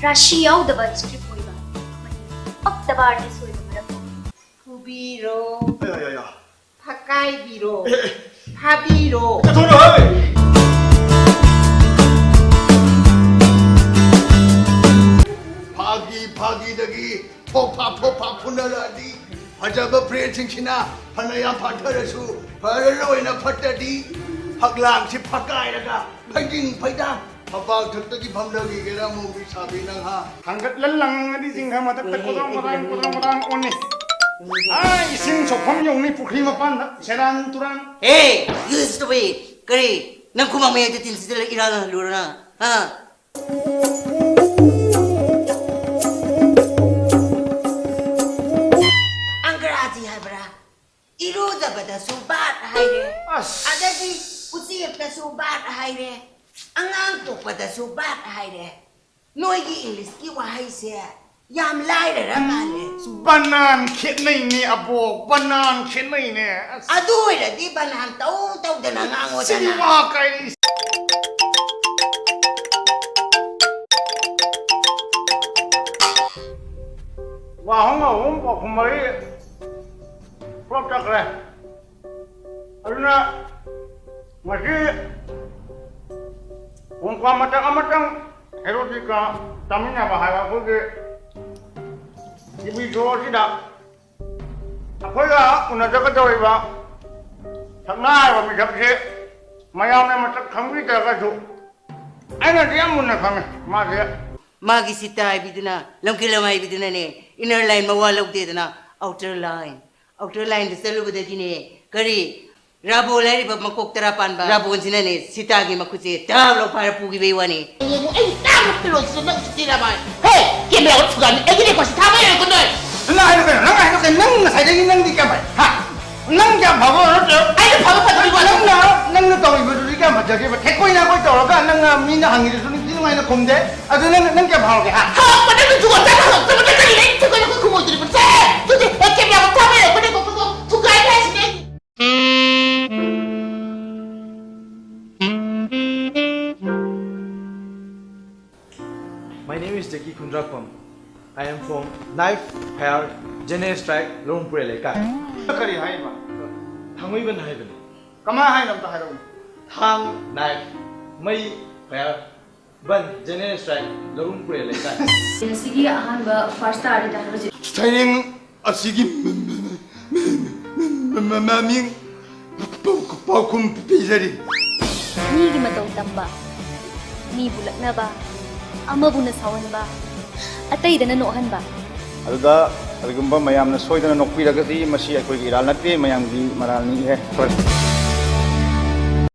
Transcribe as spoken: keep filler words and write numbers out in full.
ꯔꯥꯁꯤ ꯌꯥꯎꯗꯕ ꯁ꯭ꯀ꯭ꯔꯤꯞ ꯑꯣꯏꯕ ꯑꯃꯗꯤ ꯄꯛꯇꯕ ꯑꯥꯔꯇꯤꯁ ꯑꯣꯏꯕ ꯃꯔꯝ ꯑꯣꯏ꯫ ꯐꯨꯕꯤꯔꯣ, ꯑꯌꯥ, ꯑꯌꯥ, ꯑꯌꯥ꯫ ꯐꯀꯥꯏꯕꯤꯔꯣ, ꯑꯦ, ꯑꯦ, ꯐꯥꯕꯤꯔꯣ꯫ ꯆꯠꯊꯣꯔꯛꯑꯣ, ꯍꯦ! ꯐꯥꯒꯤ ꯐꯥꯒꯤꯗꯒꯤ ꯐꯣꯐꯥ ꯐꯣꯐꯥ ꯐꯨꯅꯔꯛꯑꯗꯤ ꯐꯖꯕ ꯐ꯭ꯔꯦꯟꯁꯤꯡꯁꯤꯅ ꯐꯅ ꯌꯥꯝ ꯐꯥꯊꯔꯁꯨ ꯐꯔꯔꯣꯏꯅ ꯐꯠꯇꯗꯤ ꯐꯛꯂꯥꯡꯁꯤ ꯐꯀꯥꯏꯔꯒ ꯐꯩꯗꯤꯡ ꯐꯩꯗꯥꯡ ꯃꯄꯥꯛ ꯊꯛꯇꯒꯤ ꯐꯝꯊꯈꯤꯒꯦꯔꯥ ꯃꯣꯡꯕꯤ ꯁꯥꯕꯤ ꯅꯪ ꯍꯥ? ꯊꯥꯡꯒꯠꯂ ꯂꯪꯉꯗꯤ ꯖꯤꯡꯒ ꯃꯊꯛꯇ ꯀꯣꯗ꯭ꯔꯣꯡ ꯀꯣꯗ꯭ꯔꯣꯡ ꯀꯣꯗ꯭ꯔꯣꯡ ꯀꯣꯗ꯭ꯔꯣꯡ ꯑꯣꯟꯅꯤ꯫ ꯑꯥ, ꯏꯁꯤꯡ ꯁꯣꯛꯐꯝ ꯌꯧꯅꯤ ꯄꯨꯈ꯭ꯔꯤ ꯃꯄꯥꯟꯗ ꯁꯦꯔꯥꯟ ꯇꯨꯔꯥꯟ꯫ Hey, you stupid! ꯀꯔꯤ? ꯅꯪ ꯈꯨꯃꯥꯡ ꯃꯌꯥꯏꯗ ꯇꯤꯟ ꯁꯤꯠꯆꯜꯂ ꯏꯔꯥꯡ ꯍꯜꯂꯨꯔ ꯅꯪ? ꯍꯥ? ꯑꯪꯒ꯭ꯔꯥꯖꯤ ꯍꯥꯏꯕ꯭ꯔꯥ? ꯏꯔꯨꯖꯕꯗꯁꯨ ꯕꯥꯠ ꯍꯥꯏꯔꯦ꯫ ꯑꯁ! ꯑꯗꯒꯤ ꯎꯆꯦꯛꯇꯁꯨ ꯕꯥꯠ ꯍꯥꯏꯔꯦ꯫ ꯑꯉꯥꯡ ꯄꯣꯛꯄꯗꯁꯨ ꯕꯥꯠ ꯍꯥꯏꯔꯦ꯫ ꯅꯣꯏꯒꯤ ꯏꯪꯂꯤꯁꯀꯤ ꯋꯥꯍꯩꯁꯦ ꯌꯥꯝ ꯂꯥꯏꯔꯔ ꯃꯥꯜꯂꯦ꯫ ꯕꯅꯥꯟ ꯈꯦꯠꯅꯩꯅꯦ ꯑꯕꯣꯛ, ꯕꯅꯥꯟ ꯈꯦꯠꯅꯩꯅꯦ꯫ ꯑꯁ! ꯑꯗꯨ ꯑꯣꯏꯔꯗꯤ ꯕꯅꯥꯟ ꯇꯧ ꯇꯧꯗꯅ ꯁꯤꯗꯤ ꯉꯥꯡꯉꯣꯗꯅ꯫ ꯋꯥ ꯀꯥꯏꯔꯤ꯫ ꯋꯥꯍꯪ ꯑꯍꯨꯝ, ꯄꯥꯎꯈꯨꯝ ꯃꯔꯤ ꯄꯨꯂꯞ ꯆꯠꯈ꯭ꯔꯦ꯫ ꯑꯗꯨꯅ ꯉꯁꯤ ꯀꯣꯡꯀꯥ ꯃꯇꯛ ꯑꯃꯇꯪ ꯍꯦꯔꯣꯗꯤꯒ ꯆꯥꯃꯤꯟꯅꯕ ꯍꯥꯏꯕ ꯑꯩꯈꯣꯏꯒꯤ ꯇꯤ ꯚꯤ ꯁꯣ ꯑꯁꯤꯗ ꯑꯩꯈꯣꯏꯒ ꯎꯅꯖꯒꯗꯧꯔꯤꯕ ꯁꯛꯅꯥ ꯍꯥꯏꯕ ꯃꯤꯁꯛꯁꯤ ꯃꯌꯥꯝꯅ ꯃꯁꯛ ꯈꯪꯕꯤꯗ꯭ꯔꯒꯁꯨ ꯑꯩꯅꯗꯤ ꯌꯥꯝ ꯃꯨꯟꯅ ꯈꯪꯉꯦ ꯃꯥꯁꯦ꯫ ꯃꯥꯒꯤ ꯁꯤꯇꯥ ꯍꯥꯏꯕꯤꯗꯨꯅ, ꯂꯝꯀꯦꯜ ꯂꯝꯍꯥꯏꯕꯤꯗꯨꯅꯅꯦ, inner line ꯃꯋꯥ ꯂꯧꯗꯦꯗꯅ, outer line, outer lineꯗ ꯆꯠꯂꯨꯕꯗꯒꯤꯅꯦ, ꯀꯔꯤ, ꯔꯥꯕꯣꯟ ꯍꯥꯏꯔꯤꯕ ꯃꯀꯣꯛ ꯇꯔꯥ ꯄꯥꯟꯕ ꯔꯥꯕꯣꯟꯁꯤꯅꯅꯦ ꯁꯤꯇꯥꯒꯤ ꯃꯈꯨꯠꯁꯦ ꯇꯥꯞ ꯂꯧ ꯐꯥꯔ ꯄꯨꯈꯤꯕꯩ ꯋꯥꯅꯤ꯫ ꯌꯦꯡꯉꯨ, ꯑꯩ ꯇꯥꯕ ꯐꯤꯔꯣꯜꯁꯤꯁꯨ ꯅꯪ ꯁꯤꯇꯤ ꯔꯥꯃꯥꯏ꯫ ꯍꯦ, ꯀꯦꯃꯦꯔꯥ ꯑꯣꯟ ꯊꯨꯒꯥꯏꯅꯤ꯫ ꯑꯩꯒꯤ ꯔꯦꯀꯣꯔꯗꯁꯤ ꯊꯥꯕ ꯌꯥꯔꯣꯏꯀꯣ ꯅꯣꯏ? ꯅꯪ ꯍꯥꯏꯗꯣ ꯀꯩꯅꯣ? ꯅꯪ ꯍꯥꯏꯗꯣ ꯀꯩꯅꯣ? ꯅꯪ ꯉꯁꯥꯏꯗꯒꯤ ꯅꯪꯗꯤ ꯀꯌꯥꯝ ꯐꯩ? ꯍꯥ? ꯅꯪ ꯀꯌꯥꯝ ꯐꯕ ꯅꯠꯇ꯭ꯔꯣ? ꯑꯩꯅ ꯐꯕ ꯐꯠꯇꯕꯒꯤ ꯋꯥ ꯅꯪꯅ, ꯅꯪꯅ ꯇꯧꯔꯤꯕꯗꯨꯗꯤ ꯀꯌꯥꯝ ꯐꯖꯒꯦꯕ? ꯊꯦꯛꯀꯣꯏ ꯅꯥꯀꯣꯏ ꯇꯧꯔꯒ ꯅꯪꯅ ꯃꯤꯅ ꯍꯪꯉꯤꯗꯨꯁꯨ ꯅꯨꯡꯗꯤ ꯅꯨꯡꯉꯥꯏꯅ ꯈꯨꯝꯗꯦ꯫ ꯑꯗꯨ ꯅꯪ, ꯅꯪ ꯀꯌꯥꯝ ꯐꯥꯎꯔꯒꯦ, ꯍꯥ? ꯍꯪꯉꯛꯄꯗ ꯅꯪꯁꯨ ꯑꯣꯟꯖꯥ ꯍꯪꯉꯛꯇꯕꯗ ꯀꯔꯤꯅꯣ ꯑꯩꯅ ꯊꯦꯛꯀꯣꯏ ꯅꯥꯀꯣꯏ ꯈꯨꯝꯃꯣꯏꯗꯣꯔꯤꯕ? ꯁꯦ! ꯑꯗꯨꯗꯤ, ꯑꯦ, ꯀꯦꯃꯦꯔꯥ ꯊꯥꯕ ꯌꯥꯔꯣꯏꯀꯣ ꯅꯪ ꯊꯨꯒꯥꯏꯅꯤ ꯍꯥꯏꯁꯤꯅꯦ ꯑꯩ꯫ My name is Jackie Khundrapam. I am from Knife Fire General Strike ꯂꯧꯔꯨꯝ ꯄꯨꯔꯦ ꯂꯩꯀꯥꯏ꯫ ꯀꯔꯤ ꯍꯥꯏꯕ? ꯊꯥꯡꯃꯩꯕꯟ ꯍꯥꯏꯕꯅꯤ꯫ ꯀꯃꯥꯏꯅ ꯍꯥꯏꯅꯣ ꯑꯝꯇ ꯍꯥꯏꯔꯛꯎ꯫ ꯊꯥꯡ, knife, ꯃꯩ, fire, ꯕꯟ, General Strike ꯂꯧꯔꯨꯝ ꯄꯨꯔꯦ ꯂꯩꯀꯥꯏ꯫ ꯉꯁꯤꯒꯤ ꯑꯍꯥꯟꯕ first ꯇꯥꯔꯦ ꯗꯥ ꯍꯧꯖꯤꯛ꯫ ꯁꯩꯔꯦꯡ ꯑꯁꯤꯒꯤ ꯃꯃꯤꯡ ꯄꯥꯎꯈꯨꯝ ꯄꯤꯖꯔꯤ꯫ ꯃꯤꯒꯤ ꯃꯇꯧ ꯇꯝꯕ, ꯃꯤꯕꯨ ꯂꯛꯅꯕ, ꯑꯃꯕꯨꯅ ꯁꯥꯎꯍꯟꯕ, ꯑꯇꯩꯗꯅ ꯅꯣꯛꯍꯟꯕ꯫ ꯑꯗꯨꯗ ꯀꯔꯤꯒꯨꯝꯕ ꯃꯌꯥꯝꯅ ꯁꯣꯏꯗꯅ ꯅꯣꯛꯄꯤꯔꯒꯗꯤ ꯃꯁꯤ ꯑꯩꯈꯣꯏꯒꯤ ꯏꯔꯥꯜ ꯅꯠꯇꯦ, ꯃꯌꯥꯝꯒꯤ ꯃꯔꯥꯜꯅꯤ꯫ ꯏꯍꯦ꯫